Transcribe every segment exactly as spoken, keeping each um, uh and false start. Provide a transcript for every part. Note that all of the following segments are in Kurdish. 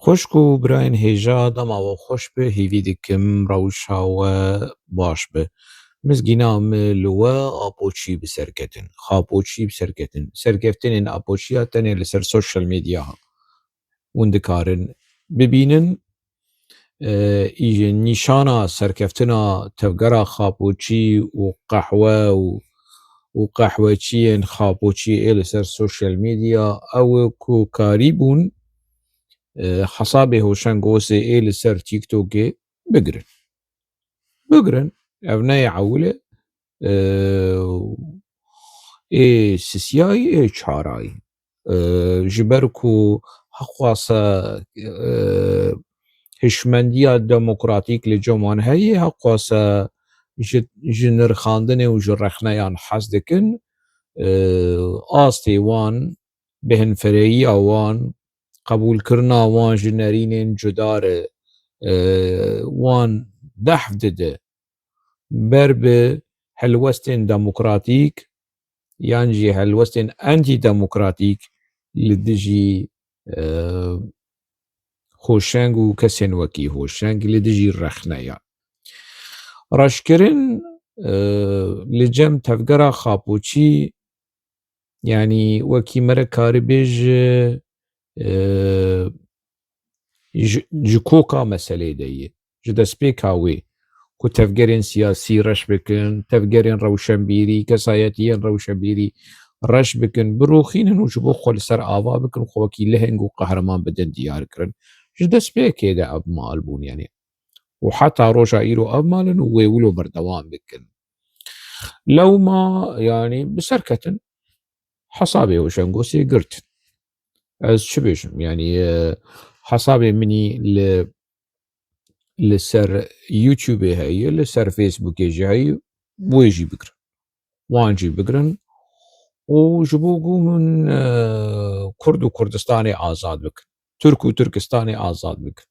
Xwişk û birayên hêja, dema we xweş be, hêvî dikim rewşa we baş be. Mizgîna min li we Apoçî bi ser ketin, Xapoçî bi ser ketin. Serkeftinên Apoçiya tenê li ser sosyal medya hûn dikarin bibînin. E, î ji nîşana serkeftina tevgera Xapoçî û qehwe û, û qehweçiyên Xapoçî ê li ser sosyal medya ew e ku karîbûn, e, hesabê Hoşeng Osê ê li ser TikTokê bigirin. Bigirin. Ev ne yê ewil e, e, ê sisiyayî, ê çarayî. E, ji ber ku heqwase, e, hişmendiya demokratîk li cem wan heye, heqwase ji, ji nirxandinê û ji rexneyan hez dikin, e, astê wan, bêhnfereyiya wan, qebûlkirina wan ji nerînên cuda re, e, wan dehf dide ber bi helwestên demokratîk yan jî helwestên antîdemokratîk li dijî, e, Hoşeng û kesên wekî Hoşeng, li dijî rexneya. Reşkirin, e, li cem tevgera Xapoçî, yanî wekî me re karibêje, e, ji, ji koka meselê de ye. Ji destpêka wê ku tevgerên siyasî reş bikin, tevgerên rewşenbîrî, kesayetiyên rewşenbîrî reş bikin, birûxînin û ji bo xwe li ser ava bikin, xwe wekî leheng û qehreman bidin diyar kirin. Ji destpêkê de ev mal bûn, yanî. Û heta roja îro ev mal in û wê wilo berdewam bikin. Lewma, yanî, bi ser ketin, hesabê Hoşeng Osê girtin. Ez çi bêjim? Yanî, e, hesabê min î li, li ser YouTubeê heye, li ser Facebookê jî heye, wê jî bigirin. Wan jî bigirin û ji bo ku min, e, Kurd û Kurdistanê azad bikin. Tirk û Tirkistanê azad bikin.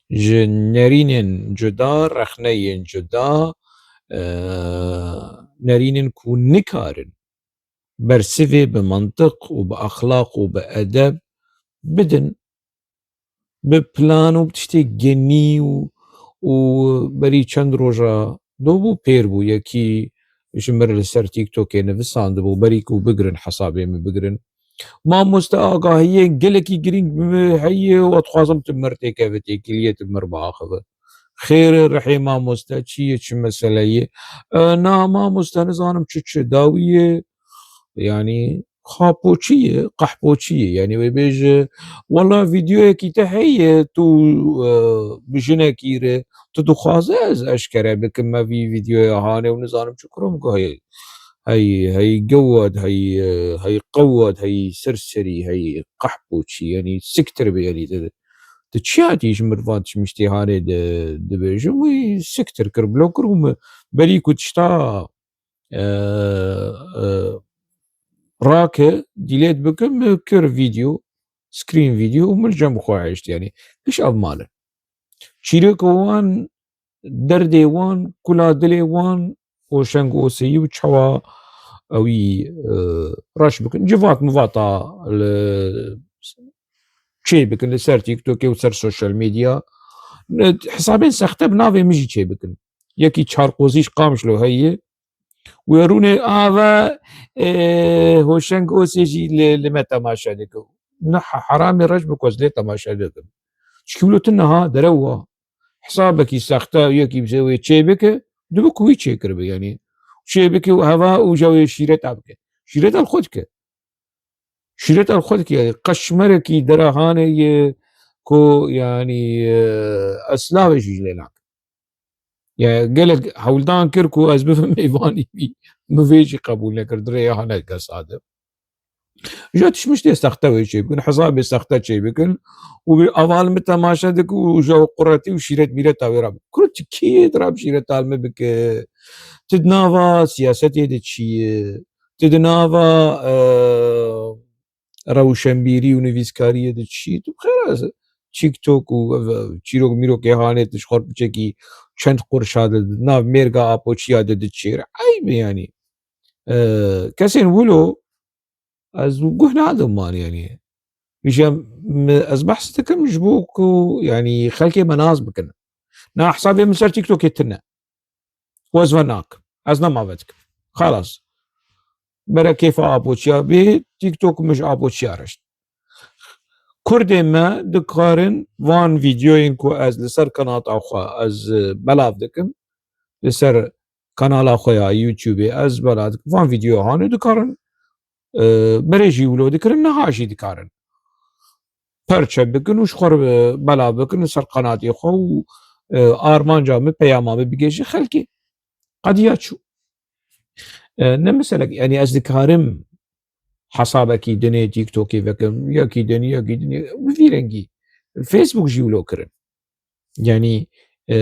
Ji nerînên cuda, rexneyên cuda, e, nerînên ku nikarin bersivê bi mantiq û bi exlaq û bi edeb bidin, bi plan û bi tiştê genî û, û berî çend roja do bû pêr bû, yekî ji min re li ser TikTokê nivisandibû, berî ku bigirin hesabê min bigirin. Mamoste, agahiyê gelekî girîng bi min heye û ez dixwazim tu mir têkeve, têkiliyê tu mir biaxive. Xêr e, rihê mamoste, çi ye, çi mesele ye? E, na mamoste, nizanim çi, çi dawî ye. Yanî, xapoçî ye, qehpoçî ye. Yanî, wê bêje, wela vîdeoyekî te heye, tu, e, bi jinekî re, tu dixwaze ez eşkere bikim me vî vîdeoya hanê û nizanim çi kurum ku heye. Hey, hey gewad, hey, e, hey qewad, hey serserî, hey qehpoçî, yanî siktir be, yanî te, te çi hatî ji min van tişmiştê hanê de dibêjim, wî siktir kir, blok kir û min berî ku tişta, e, e, rake, delete bikim, min kir vîdeo, screen vîdeo û min li cem xwe hişt, yanî hiş ev malin. Çîroka wan, derdê wan, kula dilê wan, Hoşeng Oseyî û çawa ewî, e, reş bikin. Civat mivata li çê bikin li ser TikTokê û ser sosyal medya. Ne, hesabên sexte bi navê min jî çê bikin. Yekî Çarqozî ji Qamişlo heye. Wê rûnê ava, e, Hoşeng Osê jî li, li me temaşe dike. Ne he-, heramê reş bi ku ez lê temaşe dikim. Çikî wilo tu niha derew wa. Hesabekî sexte yekî bize wê çê bike, dibe ku wî çê kiribe, yanî. Çê bike û heva û ja wê şîreta bike. Şîreta li xwe dike. Şîreta li xwe dike, yanî. Qeşmerekî derahanê ye ku, yanî, e, ez slavê jî lê nakim. Ya gelek hewldan kir ku ez bibim mêvanî wî, min vê jî qebûl nekir, di rêya hinek kesade. Ja tişmiştê sexte wê çê bikin, hesabê sexte çê bikin û bi aval min temaşe dikin û ja quretî û şîret mîreta wê re bikin. Kuro tu kî yê di re bi şîreta min bike? Tu di nava siyasetê de çi yê? Tu di nava, e, rewşenbîrî û nivîskariyê de çi? Tu bi xêr e, TikTok û ev, ev çîrok mîrokê hanê tu ji xwe piçekî çend qurşa de di nav mêrga apoçiya de diçêre. Eyb e yanî. E, kesên wilo ez guh nadim wan yanî. Vî jî em, ez behs dikim ji bo ku, yanî, xelkê me nas bikin. Na hesabê min ser TikTokê tune. Û ez ve nakim. Ez nema ve dikim. Xelas. Bere kêfa apoçiya bê, TikTok min ji apoçiya reşt. Kurdên me dikarin van vîdeoyên ku ez li ser kanata xwe ez, e, belav dikim, li ser kanala xwe ya YouTube ez belav dikim, van vîdeo hanê dikarin, e, berê jî wilo dikirin, niha jî dikarin perçe bikin û ji xwe re belav bikin li ser qanatê xwe û, e, armanca min, peyama min bigihîje xelkê. Qediya çû. E, ne meselek, yanî ez dikarim hesabekî dinê TikTokê vekim, yekî din, yekî dinê, bi vî rengî. Facebook jî wilo kirin. Yanî, e,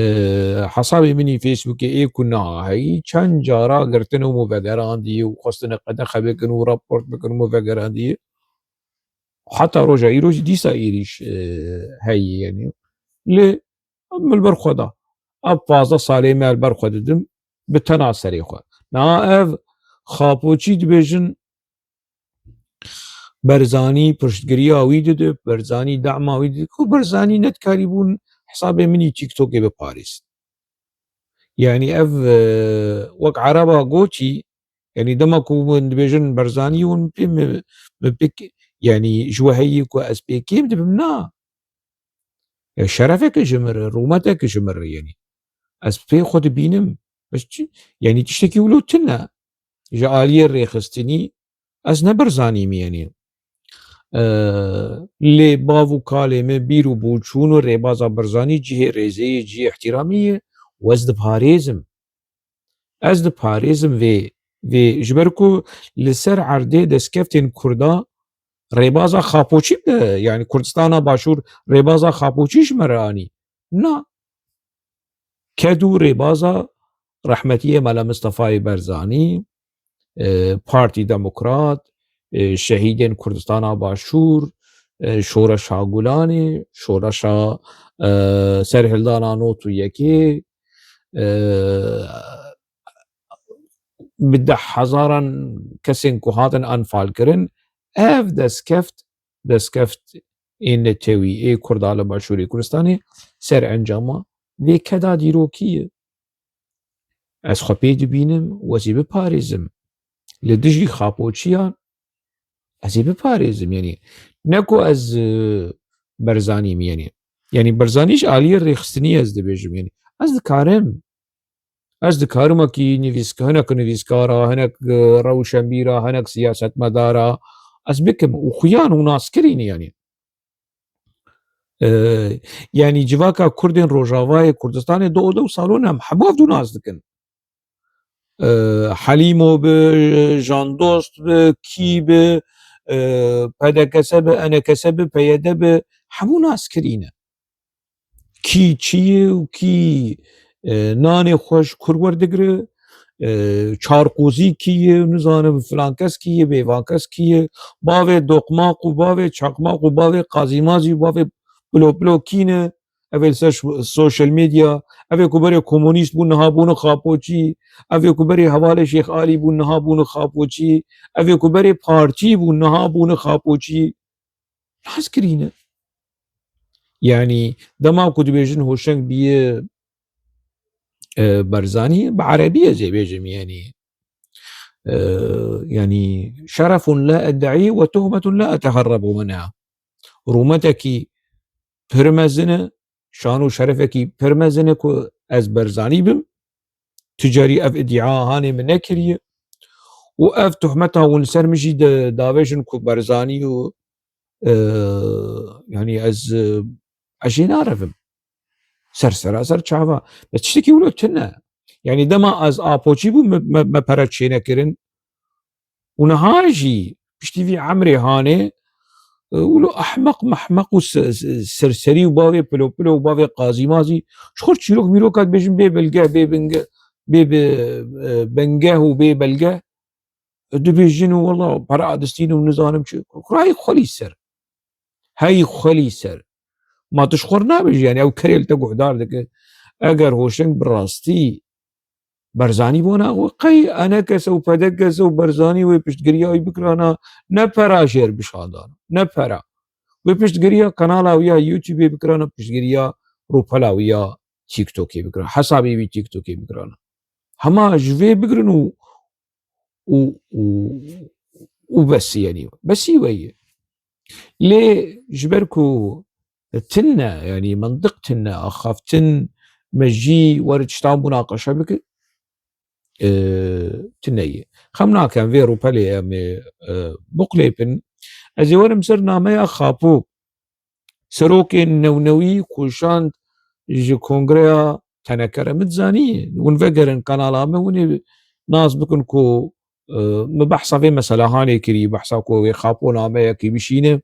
hesabê min î Facebookê ê ku niha heyî, çend cara girtin û min vegerandî û xwestine qedexe bikin û raport bikin û min vegerandî. Heta roja îro jî dîsa êrîş, e, heyî, yanî. Lê min li ber xwe da. Ev pazdeh salê me li ber xwe didim, bi tena serê xwe. Niha ev xapoçî dibêjin, Berzanî piştgiriya wî dide, Berzanî dema wî dide, ku Berzanî nedikarîbûn hesabê min î TikTokê biparêzin. Yanî ev, e, wek Ereba gotî, yanî dema ku min dibêjin Berzanî hûn pê min, min pêk, yanî ji we heyî ku ez pê kêm dibim, na. Ya şerefeke ji min re, rûmeteke ji min re, yanî. Ez pê xwe dibînim. Bes çi? Yanî tiştekî wilo tune. Ji aliyê rêxistinî ez ne Berzanî me, yanî. Ee, lê bav û kalê me, bîr û boçûn û rêbaza Berzanî cihê rêzê ye, cihê îhtîramê ye û ez diparêzim. Ez diparêzim vê, vê, ji ber ku li ser erdê destkeftên Kurda rêbaza xapoçî bi, yanî Kurdistana Başûr rêbaza xapoçî ji me re anî. Na. Ked û rêbaza rehmetiyê Mela Mistefayê Berzanî, e, Partî Demokrat, e, şehîdên Kurdistana Başûr, e, Şoreşa Gulanê, Şoreşa, e, Serhildana Not û Yekê, e, bi deh hezaran kesên ku hatin enfalkirin, ev destkeft, destkeft ê netewî ê Kurda li Başûrê Kurdistanê ser encama vê keda dîrokî ye. Ez xwe pê dibînim û ez ê biparêzim. Li dijî xapoçiyan ez ê biparêzim. Yanî ne ku ez, e, Berzanî me, yanî. Yanî Berzanî ji aliyê rêxistinî ez dibêjim. Yanî ez dikarim. Ez dikarim wekî nivîsk-, hinek nivîskara, hinek, e, rewşenbîra, hinek siyasetmedara ez bikim û xuyan û naskirî ne, yanî. E, yanî civaka Kurdên Rojavayê Kurdistanê do odew salon em hemû ev du nas dikin. E, Helîmo bi, Jandost bi, kî bi, e, P D K S bi, E N K S bi, P Y D bi, hemû naskirî ne. Kî çi ye û kî, e, nanê xwe ji kur werdigire, e, Çarqozî kî ye, nizanim filan kes kî ye, bêvan kes kî ye, bavê Doqmaq û bavê Çakmaq û bavê Qazîmazî û bavê Pilo Pilo kî ne? Ev ê li ser ş-, social media, ev ê ku berê komunîst bûn, niha bûne xapoçî, ev ê ku berê hevalê Şêx Alî bûn, niha bûne xapoçî, ev ê ku berê partî bûn, niha bûne xapoçî. Nas kirîne. Yanî dema ku dibêjin Hoşeng bîye, e, Berzanî, bi erebî ez ê bêjim, yanî, e, yanî şerefun la ed'î ve tuhmetun la eteherrebu minha. Rûmetekî pir mezin e, şan û şerefekî pir mezin e ku ez Berzanî bim. Tu carî ev îdia hanê min nekiriye. Û ev tuhmeta hûn li ser min jî de davêjin ku Berzanî û, e, yanî ez, e, ez jê narevim. Ser seraser çava. Me tiştekî wilo tune. Yanî dema ez apoçî bûm, me, me, me pere çênekirin. Û niha jî piştî vî emrê hanê, e, wilo ehmeq mehmeq û se-, se-, serserî û bavê pilo pilo û bavê qazîmazî, ji xwe çîrok mîroka dibêjin bê bilge, bê binge, bê bi, e, bingeh û bê belge. Dibêjin û wela pere adistîn û nizanim çi. Kurayê xwelî ser. Hey xwelî ser. Ma tu ji xwe re nabêjî, yanî ew kerê li te guhdar dike. Eger Hoşeng bi rastî Berzanî bona, we qey E N K S û P D K S û Berzanî wê piştgiriya wî bikirana, ne pera jêr bişandana, ne pera. Wê piştgiriya kanala wî ya YouTubeê bikirana, piştgiriya rûpela wî ya TikTokê bikirana, hesabê wî TikTokê bikirana. Hema ji vê bigirin û, û, û, û besî, yanî besî we ye. Lê ji ber ku tune, yanî mendiq tune, axaftin mejî were tiştan munaqeşe bike, e, tune ye. Xem nakem vê rûpelê em ê, e, biqulêpin. Ez ê werim ser nameya Xapo. Serokên newnewî ku şand ji kongreya tenekere min zanî. Hûn vegerin kanala min, hûn ê nas bikin ku, e, min behsa vê meselehanê kirî, behsa ku wê Xapo nameyekî bişîne.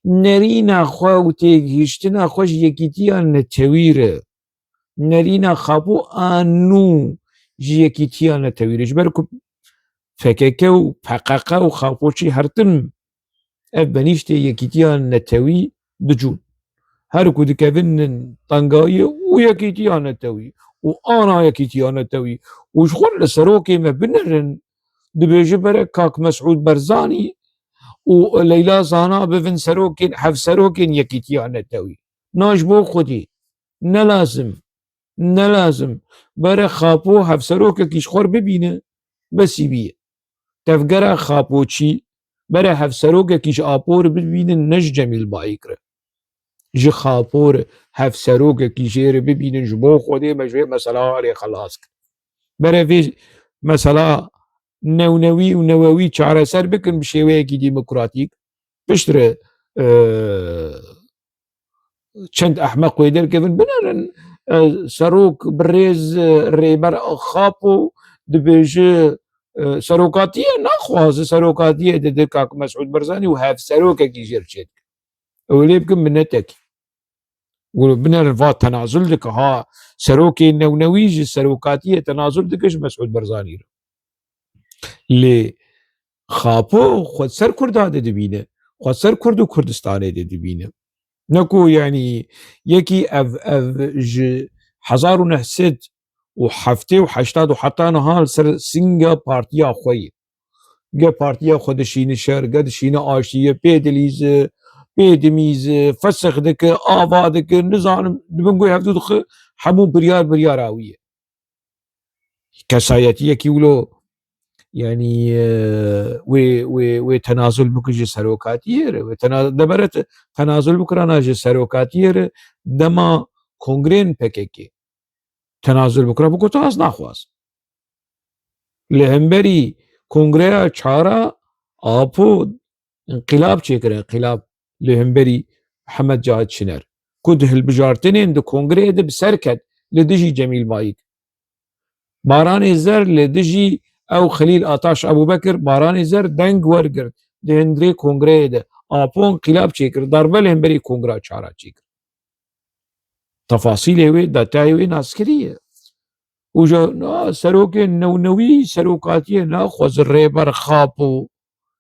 Nerîna xwe û têgihiştina xwe ji yekîtiya netewî re. Nerîna Xapo a nû ji yekîtiya netewî re. Ji ber ku P K K û P Q Q û Xapoçî her tim ev benîştê yekîtiya netewî dicûn. Her ku dikevin tengayî û yekîtiya netewî û ana yekîtiya netewî û ji xwe li serokê me binerin, dibêje bere kak Mesûd Barzanî û Leyla Zana bivin serokên, hevserokên yekîtiya netewî. Na ji bo xwedî, ne lazim, ne lazim. Bere Xapo hevserokekî ji xwe re bibîne, besî bîye. Tevgera Xapoçî, bere hevserokekî ji Apo re bibînin, ne ji Cemîl Bayik re. Ji Xapo re hevserokekî jê re bibînin, ji bo Xwedê me ji vê mesela alê xelas kir. Bere vê mesela newnewî û newewî çareser bikin bi şêweyekî demokratîk. Piştre, e, çend ehmeq wê derkevin, binerin, e, serok birêz, e, rêber Xapo dibêje, e, serokatiyê naxwaze, serokatiyê dide kak Mesûd Barzanî û hevserokekî jê re çêdike. Ew lê bikin minetekî. Wilo binerin va tenazul dike, ha, serokê newnewî ji serokatiyê tenazul dike ji Mesûd Barzanî re. Lê Xapo xwe ser Kurda de dibîne, xwe ser Kurd û Kurdistanê de dibîne. Ne ku, yanî, yekî ev, ev ji hezar û neh sed û heftê û heştad û heta niha li ser singa partiya xwe ye. Ge partiya xwe dişîne şer, ge dişîne aştiyê, pê dilîze, pê dimîze, fesix dike, ava dike, nizanim, di bin guhê hevdû dixe, hemû biryar, biryara wî ye. Kesayetiyekî wilo, yanî, e, wê, wê, wê tenazul bike ji serokatiyê re, wê tena-, debere te-, tenazul bikirana ji serokatiyê re, dema kongrên P K K tenazul bikira, bi ku tu ez naxwaz. Li hemberî kongreya çara Apo înqilab çêkir, înqilab li hemberî Mihemed Cahit Şiner, ku di hilbijartinên di kongreyê de bi ser ket li dijî Cemîl Bayik. Baranê Zer li dijî ew Xelîl Ataş Ebubekir, Baranê Zer deng wergirt di hundirê kongreyê de. Apo înqilab çêkir, darbe li hemberî kongra çara çêkir. Tefasîlê wê, detayê wê naskirî ye. Û ji, na, serokên newnewî serokatiyê naxwaze, rêber Xapo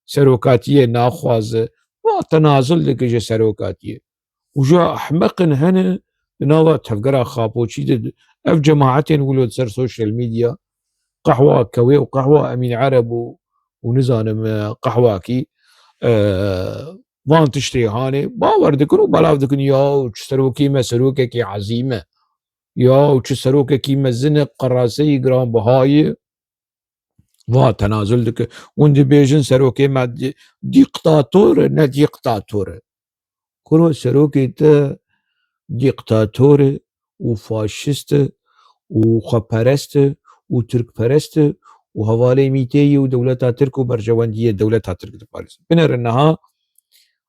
serokatiyê naxwaze, va tenazul dike ji serokatiyê. Û ji ehmeqin hene di nava tevgera Xapoçî de, ev cemaetên wilo li ser social media, qehwa Kewê û qehwa Emîn Ereb û, û nizanim, e, qehwakî, e, van tiştê hanê bawer dikin û belav dikin, ya û çi serokê me, serokekî ezîm e. Ya û çi serokekî mezin e, qeraseyî giranbiha ye. Va tenazul dike. Hûn dibêjin serokê me di-, dîktator e, ne dîktator e. Kuro serokê te dîktator e û faşist e û xweperest e û tirkperest e û hevalê mîtê yî û dewleta tirk û berjewendiyê dewleta tirk diparêze. Binêrin niha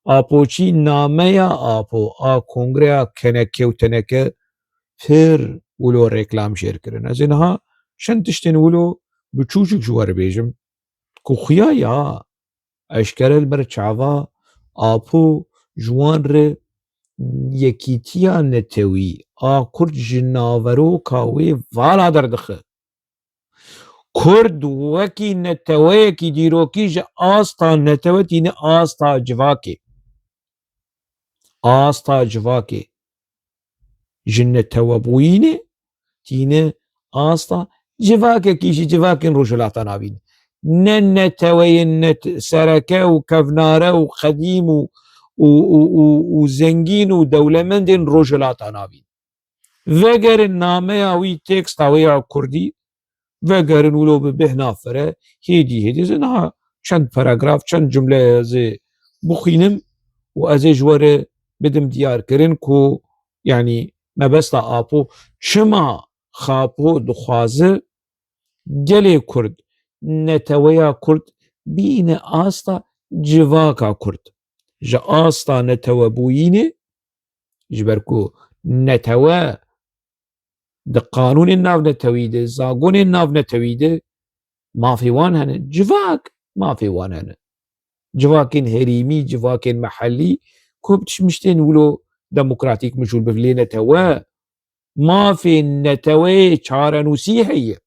Apoçî nameya Apo a kongreya K N K û T N K pir wilo reklam jêr kirin. Ez ê niha çend tiştên wilo biçûçik ji we re bêjim ku xuya ya eşkere li ber çava Apo ji wan re yekîtiya netewî a Kurd ji naveroka wê vala derdixe. Kurd wekî neteweyekî dîrokî ji asta netewe tîne asta civakê. Asta civakê. Ji netewebûyînê tîne asta civakekî ji civakên Rojhilata Navîn. Ne neteweyên net-, sereke û kevnare û qedîm û, û, û, û, û zengîn û dewlemendên Rojhilata Navîn. Vegerin nameya wî, teksta wê ya kurdî, vegerin wilo bi bêhna fire, hêdî hêdî ez ê niha çend paragraf, çend cumle ez ê bixwînim û ez ê ji we re bidim diyarkirin ku, yanî, mebesta Apo, çima Xapo dixwaze gelê Kurd, neteweya Kurd bîne asta civaka Kurd. Ji asta netewebûyînê, ji ber ku netewe di qanûnên navnetewî de, zagonên navnetewî de mafê wan hene. Civak mafê wan hene. Civakên herêmî, civakên mehellî, ku bi tişt miştên wilo demokratîk mijûl bibin. Lê netewe, mafê neteweyê çarenûsî heye.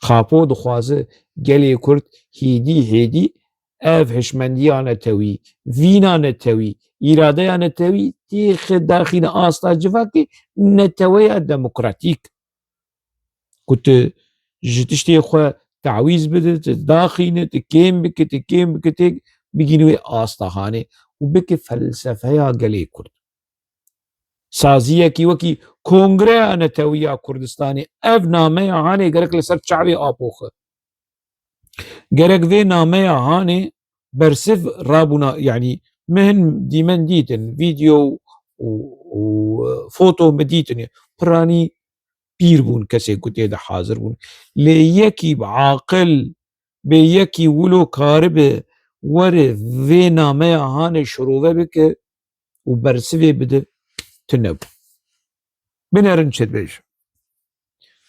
Xapo dixwaze gelê Kurd hêdî hêdî ev hişmendiya netewî, vîna netewî, îradeya netewî têxe daxîne asta civakê, neteweya demokratîk. Ku tu ji tiştê xwe tawîz bide, tu daxîne, tu kêm bike, tu kêm bike, têk bigîne wê asta hanê û bike felsefeya gelê Kurd. Saziyekî wekî Kongreya Netewî ya Kurdistanê, ev nameya hanê gerek li ser çavê Apo xe. Gerek vê nameya hanê bersiv rabûna, yanî min dîmen dîtin, vîdeo û, û foto min dîtin, piranî pîr bûn kesê ku tê de hazir bûn. Lê yekî bi aqil bê, yekî wilo karibe were vê nameya hanê şirove bike û bersivê bide, tune bû. Binerin çi dibêje.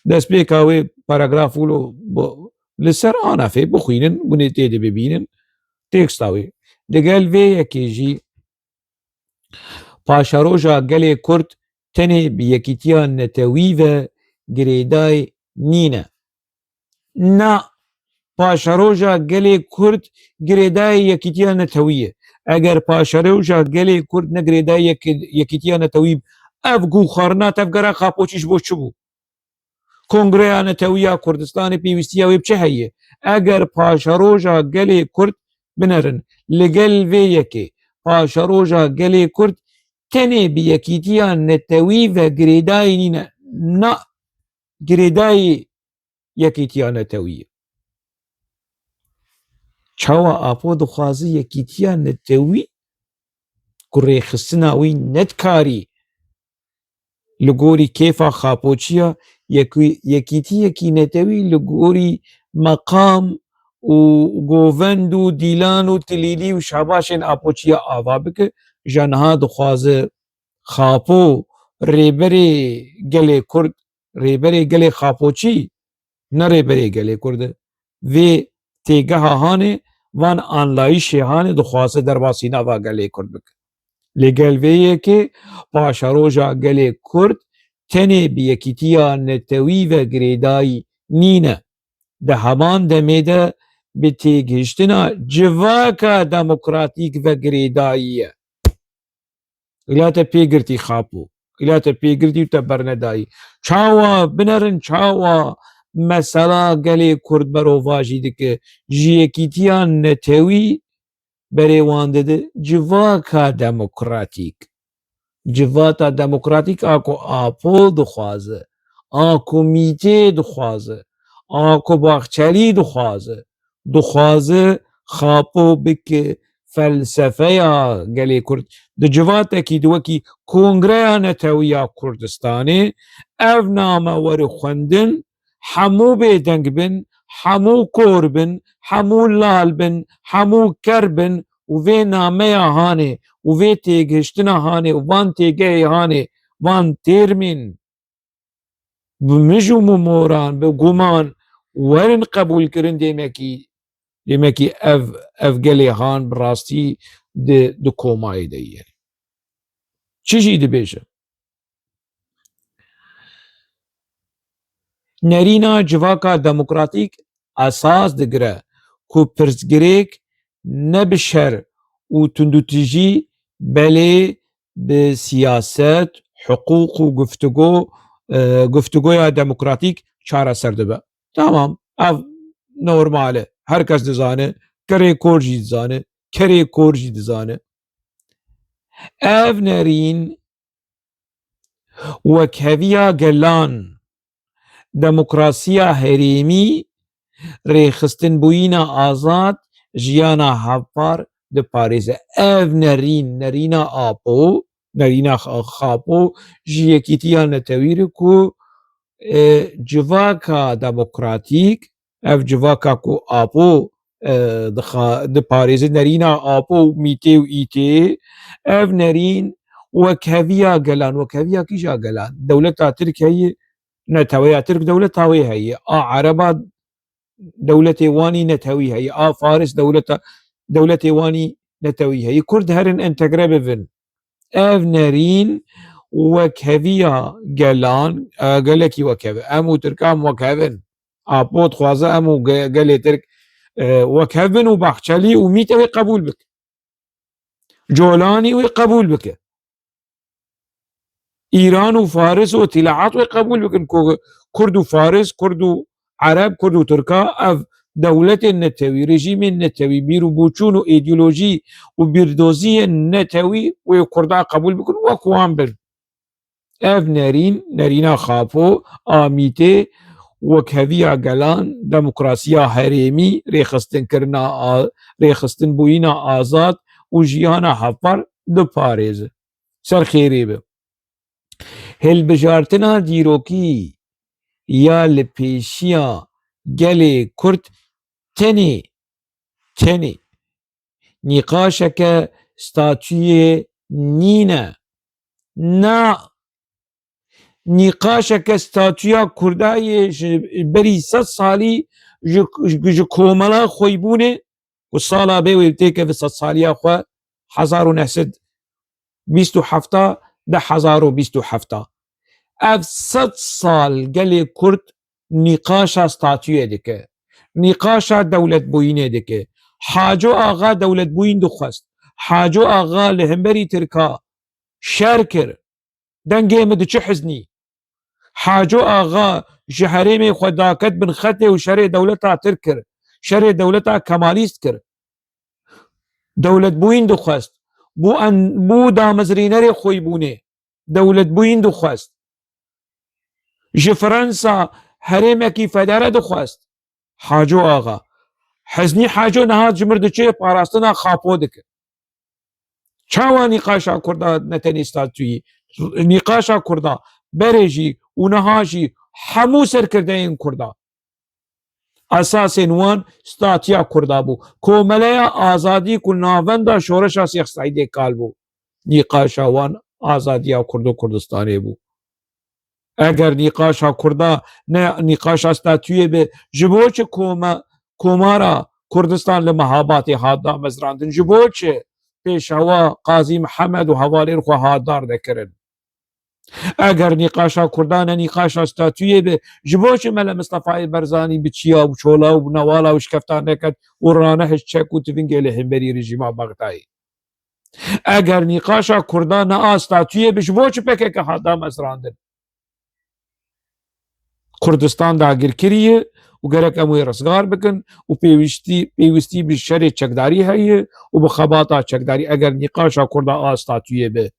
Destpêka wê paragraf wilo li ser anafê bixwînin, hûn ê tê de bibînin. Teksta wê. Digel vê yekê jî paşeroja gelê Kurd tenê bi yekîtiya netewî ve girêdayî nîne. Na, paşeroja gelê Kurd girêdayî yekîtiya netewî ye. Eger paşeroja gelê Kurd ne girêdayî yekî-, yekîtiya netewî, ev guxarina tevgera Xapoçî ji bo çi bû? Kongreya Netewî ya Kurdistanê pêwîstiya wê bi çi heye? Eger paşeroja gelê Kurd, binerin, li gel vê yekê, paşeroja gelê Kurd tenê bi yekîtiya netewî ve girêdayî nîne. Na, girêdayî yekîtiya netewî ye. Çawa Apo dixwaze yekîtiya netewî ku rêxistina wî nedikarî li gorî kêfa Xapoçiya, yekî-, yekîtiyekî netewî li gorî meqam û govend û dîlan û tilîlî û şabaşên Apoçiya ava bike, ji niha dixwaze Xapo, rêberê gelê Kurd, rêberê gelê Xapoçî, ne rêberê gelê Kurd e. Vê têgeha hanê, van anlayîşê hanê dixwaze derbasî nava gelê Kurd bike. Lê gel vê yekê paşeroja gelê Kurd tenê bi yekîtiya netewî ve girêdayî nîne. Di heman demê de bi têgihiştina civaka demokratîk ve girêdayî ye. Îla te pê girtî Xapo. Îla te pê girtî û te bernedayî. Çawa binerin, çawa mesela gelê Kurd berovajî dike? Ji yekîtiya netewî berê wan dide civaka demokratîk. Civata demokratîk a ku Apo dixwaze, a ku Mîtê dixwaze, a ku Baxçelî dixwaze, dixwaze Xapo bike felsefeya gelê Kurd. Di civatekî di wekî Kongreya Netewî ya Kurdistanê ev name were xwendin, hemû bêdeng bin, hemû kor bin, hemû lal bin, hemû ker bin û vê nameya hanê û vê têgihiştina hanê û van têgehê hanê, van têrmên bi mij û mimoran, bi guman werin qebûlkirin, demekî, demekî ev, ev gelê han bi rastî di, di komayê de ye. Çi jî dibêje? Nerîna civaka demokratîk esas digire ku pirsgirêk ne bi şer û tundûtijî, belê bi siyaset, hiqûq û guftûgo, e, guftûgoya demokratîk çareser dibe. Tamam, ev normal e. Her kes dizane, kerê kor jî dizane, kerê kor jî dizane. Ev nerîn wekheviya gelan, demokrasiya herêmî, rêxistinbûyîna azad, jiyana hevpar diparêze. Ev nerîn, nerîna Apo, nerîna Xa-, Xapo ji yekîtiya netewî re ku, e, civaka demokratîk, ev civaka ku Apo, e, dixa-, diparêze, nerîna Apo û Mîtê û Îtê, ev nerîn wekheviya gelan, wekheviya kîja gelan? Dewleta Tirk heye, neteweya Tirk dewleta wê heye. A Ereba dewletê wan î netewî heye. A Faris dewleta, dewletê wan î netewî heye. Kurd herin entegre bibin. Ev nerîn wekheviya gelan, e, gelekî wekhev e. Em û Tirkan wekhevin. Apo dixwaze em û ge-, gelê Tirk, e, wekhev bin û Bahçelî û Mîte wê qebûl bike. Colanî wê qebûl bike. Îran û Faris û îtilaat wê qebûl bikin ku Kurd û Faris, Kurd û Ereb, Kurd û Tirka, ev dewletên netewî, rejîmên netewî, bîr û boçûn û îdeolojî û bîrdoziyên netewî wê Kurda qebûl bikin, wek wan bin. Ev nerîn, nerîna Xapo, a Mîtê, wekheviya gelan, demokrasiya herêmî, rêxistinkirina a-, rêxistinbûyîna azad û jiyana hevpar diparêze. Ser xêrê be. Hilbijartina dîrokî ya li pêşiya gelê Kurd tenê, tenê nîqaşeke statuyê nîne. Na, nîqaşeke statuya Kurda yê ji berî sed salî ji, ji, ji komela xweybûnê ku sala bê wê têkeve sedsaliya xwe, hezar û neh sed bîst û heft, du hezar û bîst û heft. Ev sed sal gelê Kurd nîqaşa statuyê dike. Nîqaşa dewletbûyînê dike. Haco Axa dewletbûyîn dixwest. Haco Axa li hemberî Tirka şer kir. Dengê min diçi Hiznî. Haco Axa ji herêmê xwe daket bin xetê û şerê dewleta Tirk kir. Şerê dewleta Kemalîst kir. Dewletbûyîn dixwest. Bû en-, bû damezrînerê xweybûnê. Dewletbûyîn dixwest. Ji Fransa herêmekî federe dixwest. Haco Axa. Hiznî Haco niha ji mir diçe parastina Xapo dike. Çawa nîqaşa Kurda ne tenê statuyî, nîqaşa Kurda berê jî û niha jî hemû serkirdeyên Kurda, esasên wan statuya Kurda bû. Komeleya Azadî ku navenda şoreşa Sêx Seîdê kal bû, nîqaşa wan azadiya Kurd û Kurdistanê bû. Eger nîqaşa Kurda ne nîqaşa statuyê be, ji bo çi koma-, komara Kurdistan li Mehabatê hat damezrandin? Ji bo çi Pêşewa Qazî Mihemed û hevalên xwe hat dardekirin? Eger nîqaşa Kurda ne nîqaşa statuyê be, ji bo çi Mele Mistefayê Berzanî bi çiya û çola û bi newala û şikeftan neket û ranehişt çek û tivingê li hemberî rejîma Bexdayê? Eger nîqaşa Kurda ne a statuyê be, ji bo çi P K K hat damezrandin? Kurdistan dagirkirî ye û gerek em wê rizgar bikin û pêwîstî, pêwîstî bi şerê çekdarî heye û bi xebata çekdarî. Eger nîqaşa Kurda a statuyê be,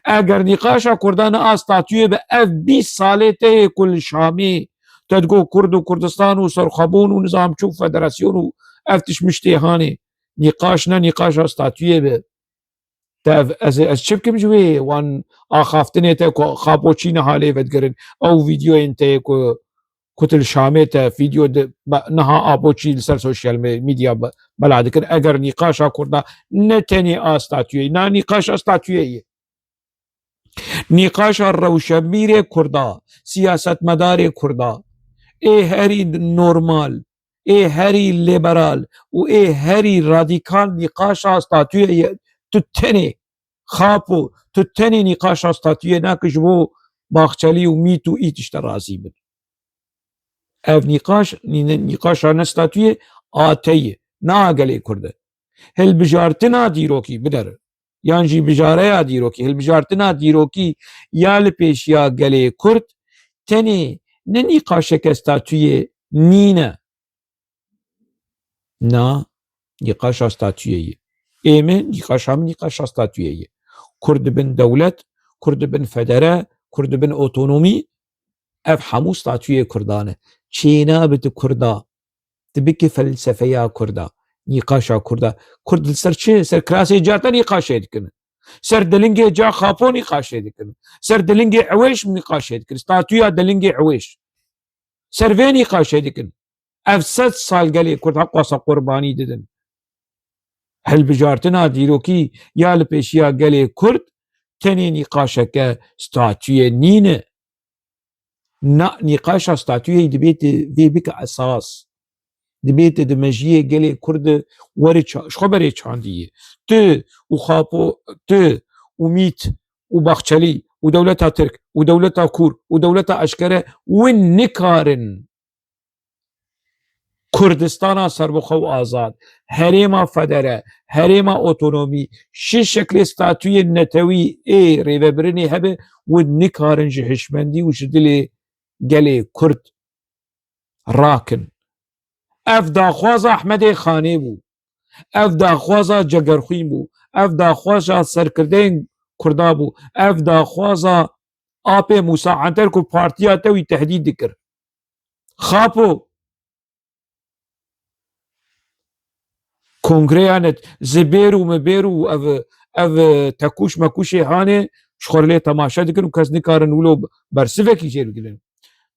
eger nîqaşa Kurda ne a statuyê be, ev bîst salê te yê ku li Şamê te digo Kurd û Kurdistan û serxwebûn û nizam çi û federasyon û ev tişt miştê hanê, nîqaş ne nîqaşa statuyê be. Te ev, ez, ez çi bikim ji wê wan axaftinê te ku Xapo çî niha lê vedigirin? Ew vîdeoyên te yê ku, ku tu li Şamê te vîdeo di, ba, niha Apo çî li ser sosyal me-, medya be-, bela dikin. Eger nîqaşa Kurda ne tenê a statuyê, na nîqaşa statuyê ye. Nîqaşa rewşenbîrê Kurda, siyasetmedarê Kurda, ê herî normal, ê herî lîberal û ê herî radîkal nîqaşa statuyê ye. Tu tenê Xapo, tu tenê nîqaşa statuyê nake ji bo Baxçelî û Mît û Ît işte razî bin. Ev nîqaş, nî-, nîqaşa ne statuyê, a te ye, ne a gelê Kurd e. Hilbijartina dîrokî, biner, yan jî bijareya dîrokî, hilbijartina dîrokî ya li pêşiya gelê Kurd tenê ne nîqaşeke statuyê nîne. Na, nîqaşa statuyê ye. Ê min, nîqaşa min nîqaşa statuyê ye. Kurd dibin dewlet, Kurd dibin federe, Kurd dibin otonomî. Ev hemû statuyê Kurdan e. Çênabe tu Kurda, tu bike felsefeya Kurda, nîqaşa Kurda. Kurd li ser çi? Ser kirasê ca te nîqaşê dikin. Ser dilingê ca Xapo nîqaşê dikin. Ser dilingê Ewêş nîqaşê dikin. Statuya dilingê Ewêş. Ser vê nîqaşê dikin. Ev sed sal gelê Kurd heqwasa qurbanî didin. Hilbijartina dîrokî ya li pêşiya gelê Kurd tenê nîqaşeke statuyê nîne. Na, nîqaşa statuyê dibê tu vê bike esas. Dibê tu di mejiyê gelê Kurd de were ça-, ji xwe berê çandiyê. Tu û Xapo, tu û Mît û Baxçelî û dewleta Tirk û dewleta Kûr û dewleta Eşkere win nikarin Kurdistana serbixwe û azad, herêma federe, herêma otonomî, şi şeklê statuyên netewî ê rêvebirinê hebe, win nikarin ji hişmendî û ji dilê gelê Kurd rakin. Ev daxwaza Ehmedê Xanê bû. Ev daxwaza Cegerxwîn bû. Ev daxwaza serkirdeyên Kurda bû. Ev daxwaza apê Mûsa Anter ku partiya te wî tehdîd dikir. Xapo. Kongreya net, ji bêr û mibêr û ev, ev tekûş mekûşê hanê ji xwe lê temaşe dikin û kes nikarin wilo bersivekî jê bigirin.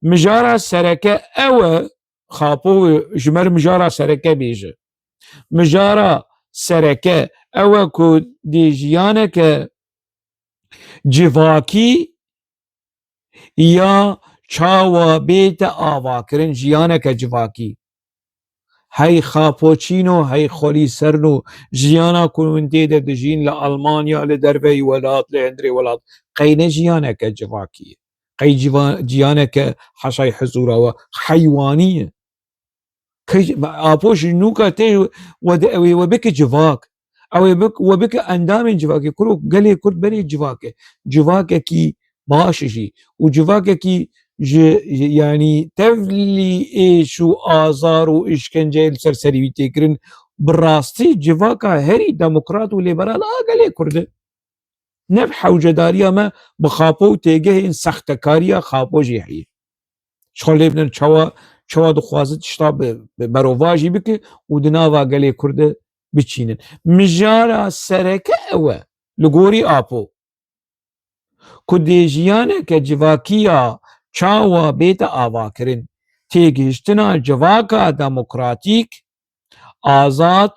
Mijara sereke ew e, Xapo ji me re mijara sereke bêje. Mijara sereke ew e ku dê jiyaneke civakî ya çawa bête avakirin, jiyaneke civakî. Hey Xapoçîno, hey Xolî Serno, jiyana ku hûn tê de dijîn li Almanya, li derveyî welat, li hundirê welat, qey ne jiyaneke civakî ye? Qey civa-, ciyaneke heşay hizûra we heywanî ye? Key-, Apo ji nûka tê we de, ew ê we bike civak. Ew ê bik-, we bike endamên civakê. Kuro gelê Kurd berê civak e. Civakekî baş jî. Û civakekî ji, ji, yanî tevlî êş û azar û îşkenceyê li ser serî wî tê kirin. Bi rastî civaka herî demokrat û lêberal a gelê Kurd e. Nev hewcedariya me bi Xapo û têgehên sextekariya Xapo jî heye. Ji xwe lê binin çawa, çawa dixwaze tişta bi, bi berovajî bike û di nava gelê Kurd de biçînin. Mijara sereke ew e, li gorî Apo, ku dê jiyaneke civakî ya çawa bête avakirin, têgihiştina civaka demokratîk, azad,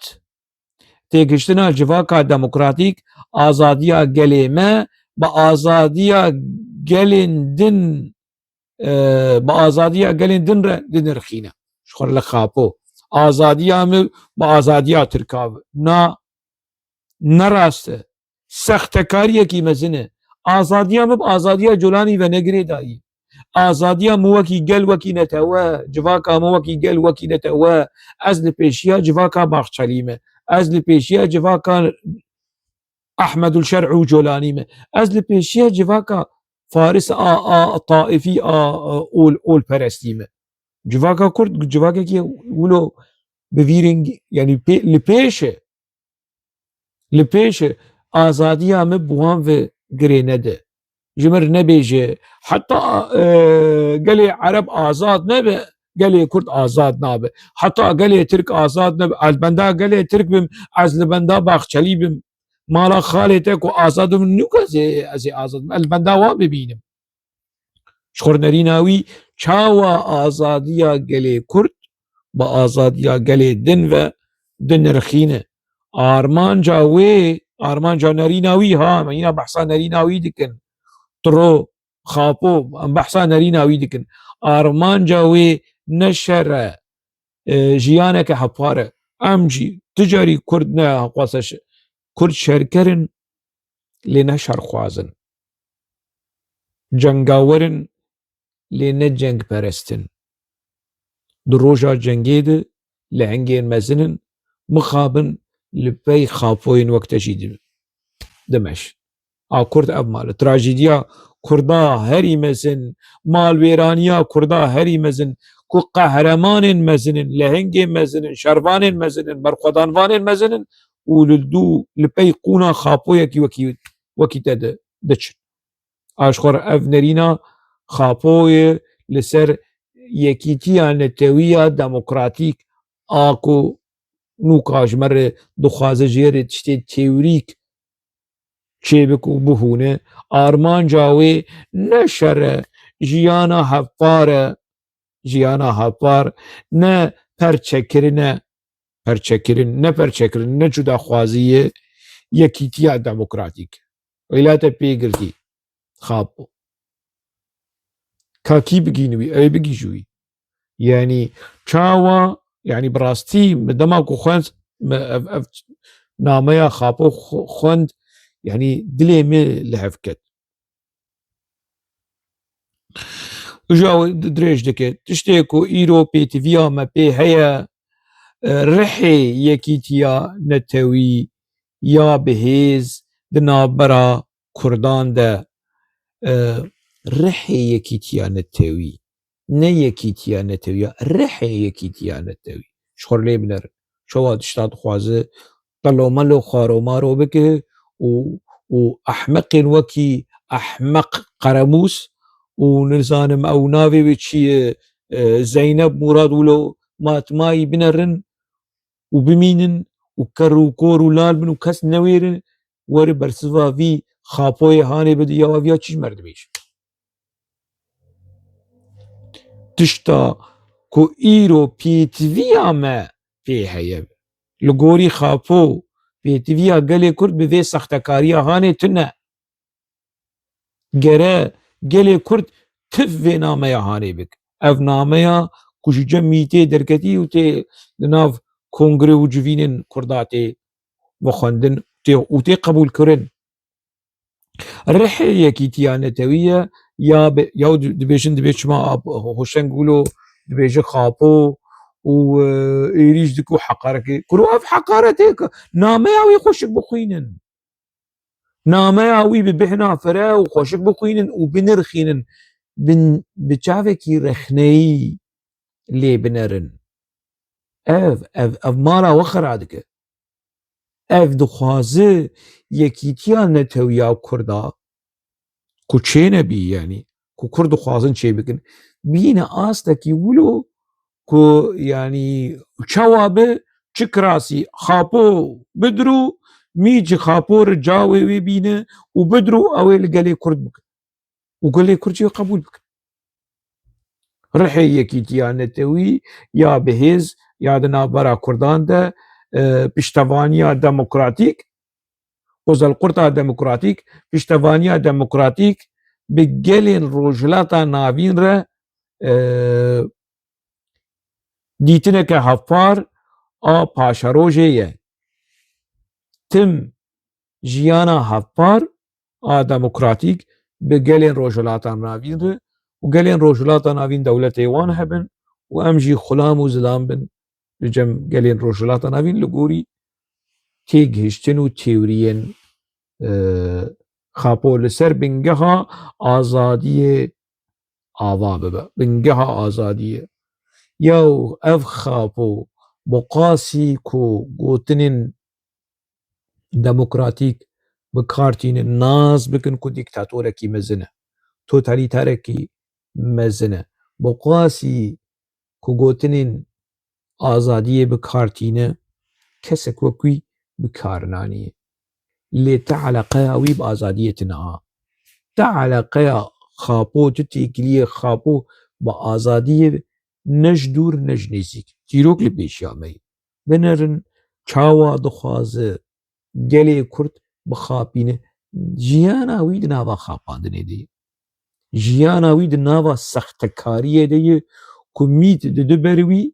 têgihiştina civaka demokratîk, azadiya gelê me bi azadiya gelên din, e, bi azadiya gelên din re dinirxîne. Ji xwe re li Xapo. Azadiya min bi azadiya Tirka ve. Na, ne rast e. Sextekariyekî mezin e. Azadiya min bi azadiya Colanî ve ne girêdayî. Azadiya min wekî gel, wekî netewe, civaka min wekî gel, wekî netewe. Ez li pêşiya civaka Baxçelî me. Ez li pêşiya civaka Ehmedul Şer û Colanî me. Ez li pêşiya civaka Faris a, a taifî a, a ol, olperestî me. Civaka Kurd, civakekî wilo bi vî rengî, yanî pê-, li pêş e. Li pêş e. Azadiya me bi wan ve girê nede. Ji mir nebêje. Heta, e, gelê Ereb azad nebe, gelê Kurd azad nabe. Heta gelê Tirk azad nebe. Ez benda gelê Tirk bim, ez li benda Baxçelî bim. Mala xalê te ku azad bim, nûk ez ê, ez ê azad bim. Ez li benda wan bibînim. Ji xwe nerîna wî çawa azadiya gelê Kurd bi azadiya gelê din ve dinirxîne? Armanca wê, armanca nerîna wî, ha, me yîna behsa nerîna wî dikin. Tiro, Xapo, em behsa nerîna wî dikin. Armanca wê ne şer e, e, jiyaneke hepar e. Em jî tu carî Kurd ne heqwasa şe-, Kurd şerker in, lê ne şerxwaz in. Cengawer in, lê ne cengperest in. Di roja cengê de lehengên mezin in, mixabin li pey Xapoyên wek te jî di-, dimeş. A Kurd ev mal e. Trajediya Kurda herî mezin, malwêraniya Kurda herî mezin, ku qehremanên mezin in, lehengên mezin in, şervanên mezin in, berxwedanvanên mezin in û li dû, li pey qûna Xapoyekî wekî wekî te di-, diçin. A ji xwe re ev nerîna Xapoyê li ser yekîtiya netewî ya demokratîk a ku nûka ji me re dixwaze jê re tiştê teorîk çêbik û bihûne, armanca wê ne şer e, jiyana hevpar e, jiyana hevpar ne perçekirin e, perçekirin, ne perçekirin, ne cudaxwazî ye, yekîtiya demokratîk. Wêlate pê girtî. Xapo. Ka kî bigîni wî, ew ê bigîji wî. Yanî çawa, yanî bi rastî min dema ku xwend, min ev, ev nameya Xapo xu-, xwend, yanî dilê min li hev ket. Uja di-, dirêj dike. Tiştê ku îro pêtiviya me pê heye, e, rihê yekîtiya netewî ya bi hêz di navbera Kurdan de, e, rihê yekîtiya netewî, ne yekîtiya netewî ya, rihê yekîtiya netewî. Ji xwe lê binerin. Çawa tişta dixwaze qelomelo xwaromaro bike û, û ehmeqên wekî ehmeq Qeremûs û nizanim ew navê wê çi ye, e, Zeynep Murad wilo matmayî binerin û bimînin û ker û kor û lal bin û kes newêrin, were bersiva vî Xapoyê hanê bide ya ev ya çi ji merdimê ji. Tişta ku îro pêtiviya me pê heye. Li gorî Xapo pêtiviya gelê Kurd bi vê sextekariya hanê tune. Gere gelê Kurd tiv vê nameya hanê bik. Ev nameya ku ji cem mîtê derketî û tê di nav kongre û civînên Kurda tê vexwendin tê, û tê qebûlkirin. Rihê yekîtiya netewî ye, ya be-, ya di-, dibêjin, dibê çima ap-, Hoşeng Gulo dibêje Xapo û, e, êrîş dike û heqaretê. Kuro ev heqaretê ki nameya wî xweşik bixwînin. Nameya wî bi bihna fire û xweşik bixwînin û binirxînin. Bin, bi çavekî rexneyî lê binerin. Ev, ev, ev mala we xera dike. Ev dixwaze yekîtiya netewiya Kurda ku çênebî, yanî ku Kurd dixwazin çêbikin, bîne astekî wilo ku, yanî çawa bi, çi kirasî Xapo bidiro, mî ji Xapo re cawê wê bîne û bidiro ew ê li gelê Kurd bikin. Û gelê Kurd jî qebûl bikin. Rihê yekîtiya netewî ya bi hêz ya di navbera Kurdan de, e, piştevaniya demokratîk, ozelqurta demokratîk, piştevaniya demokratîk bi gelên Rojhilata Navîn re, e, dîtineke hevpar a paşerojê ye. Tim jiyana hevpar a demokratîk bi gelên Rojhilata Navîn re û gelên Rojhilata Navîn dewletê wan hebin û em jî xulam û zilam bin li cem gelên Rojhilata Navîn li gorî têgihiştin û teoriyên, e, Xapo li ser bingeha azadiyê ava bibe. Bingeha azadiyê. Yaw ev Xapo bi qasî ku gotinên demokratîk bi kar tînin, nas bikin ku dîktatorekî mezin e, totalîterekî mezin e. Bi qasî ku gotinên azadiyê bi kar tîne, kesek wek wî bi kar naniye. Lê ti eleqeya wî bi azadiyê tine ha. Ti eleqeya Xapo, ti têkiliyê Xapo bi azadiyê ne ji dûr ne ji nêzîk. Dîrok li pêşiya me ye. Binerin çawa dixwaze gelê Kurd bixapîne. Jiyana wî di nava xapandinê de ye. Jiyana wî di nava sextekariyê de ye ku mît dide ber wî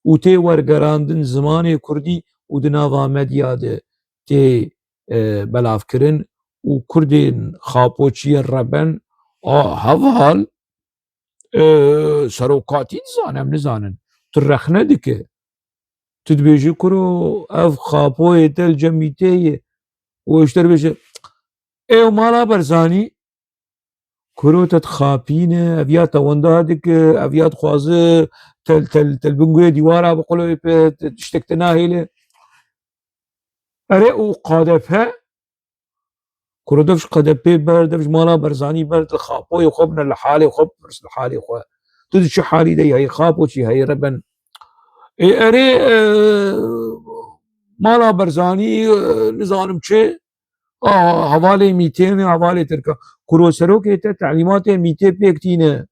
û tê wergerandin zimanê kurdî û di nava medya de tê, e, belavkirin û kurdên Xapo çi ye reben, a heval, e, serokatî dizane, em nizanin. Tu rexne dike. Tu dibêjî kuro ev Xapoyê te li cem mîtê ye. Û ji te re bêje, ê mala Berzanî, kuro te dixapîne, ev ya te wenda dike, ev ya dixwaze te, te, te li bin guhê dîwara biqulewê, pe, te, tiştek te nahêle. Erê û qadepe Kuro dev ji K D P ber, dev ji mala Barzanî ber, li Xapoyê xwe bine, li halê xwe bipirs, li halê xwe. Tu di çi halî de yî, heyî Xapo çi, heyî reben. Ê, erê, e, mala Barzanî, e, nizanim çi, a, hevalê mîtê ne, hevalê tirka. Kuro serokê te telîmatê mîtê pêk tîne.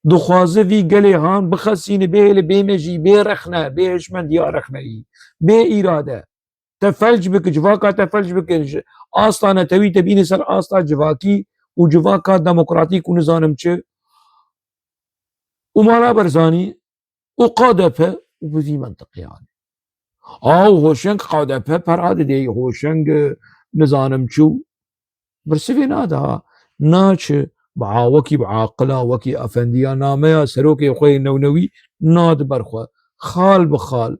Dixwaze vî gelê han bixesîne, bê hêle, bê mejî, bê rexne, bê hişmendiya rexneyî, bê îrade. Te felc bike, civaka te felc bike, ji asta netewî te bîne ser asta civakî û civaka demokratîk û nizanim çi. Û mala Barzanî û K D P û bi vî mentiqê anî. A û Hoşeng K D P pera didê, Hoşeng, e, nizanim çi û birsivê nade ha. Naçi bi a-, wekî bi aqila, wekî efendiya nameya serokê xwe yê newnewî nade ber xwe. Xal bi xal,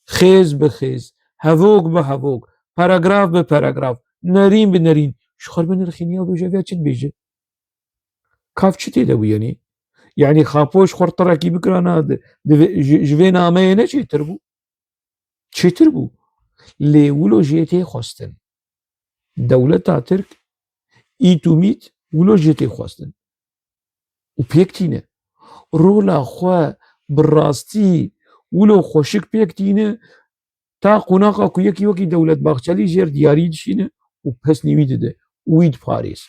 xêz bi xêz, hevok bi hevok, paragraf bi paragraf, nerîn bi nerîn, ji xwe binirxîne û bêje, vê çi dibêje? Kav çi tê de bû yenî? Yanî Xapo ji xwe tirekî bikirana di, di vê, ji, ji vê nameyê ne çêtir bû? Çêtir bû. Lê wilo jê tê xwestin. Dewleta Tirk ît û mît wilo jê tê xwestin. Û pêk tîne. Rola xwe bi rastî wilo xweşik pêk tîne, ta qonaxa ku yekî wekî Dewlet Bahçelî jêr diyarî dişîne û pesnî wî dide û wî diparêz.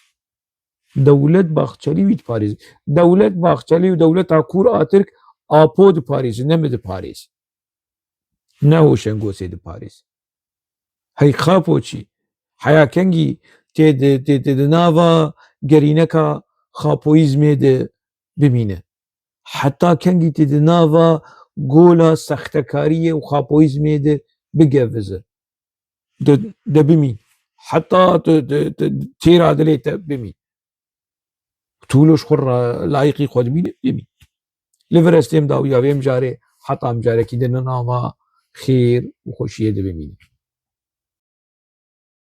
Dewlet Bahçelî wî diparêz. Dewlet Bahçelî û dewleta kûr a Tirk Apo diparêzin, ne min diparêz. Ne Hoşengosê diparêz. Hey Xapo çi? Heya kengî tê di, tê, tê di nava gerîneka Xapoyîzmê de bimîne? Heta kengî tê di nava gola sextekariyê û Xapoyîzmê de bigevize? De, de bimîn. Heta tu, tu, tu, têra dilê te bimîn. Tu wilo ji xwe re layiqî xwe dibîne, bimîn. Li vir ez têm dawiya vê mijarê, heta mijarekî din nava xêr û xweşiyê de bimînin.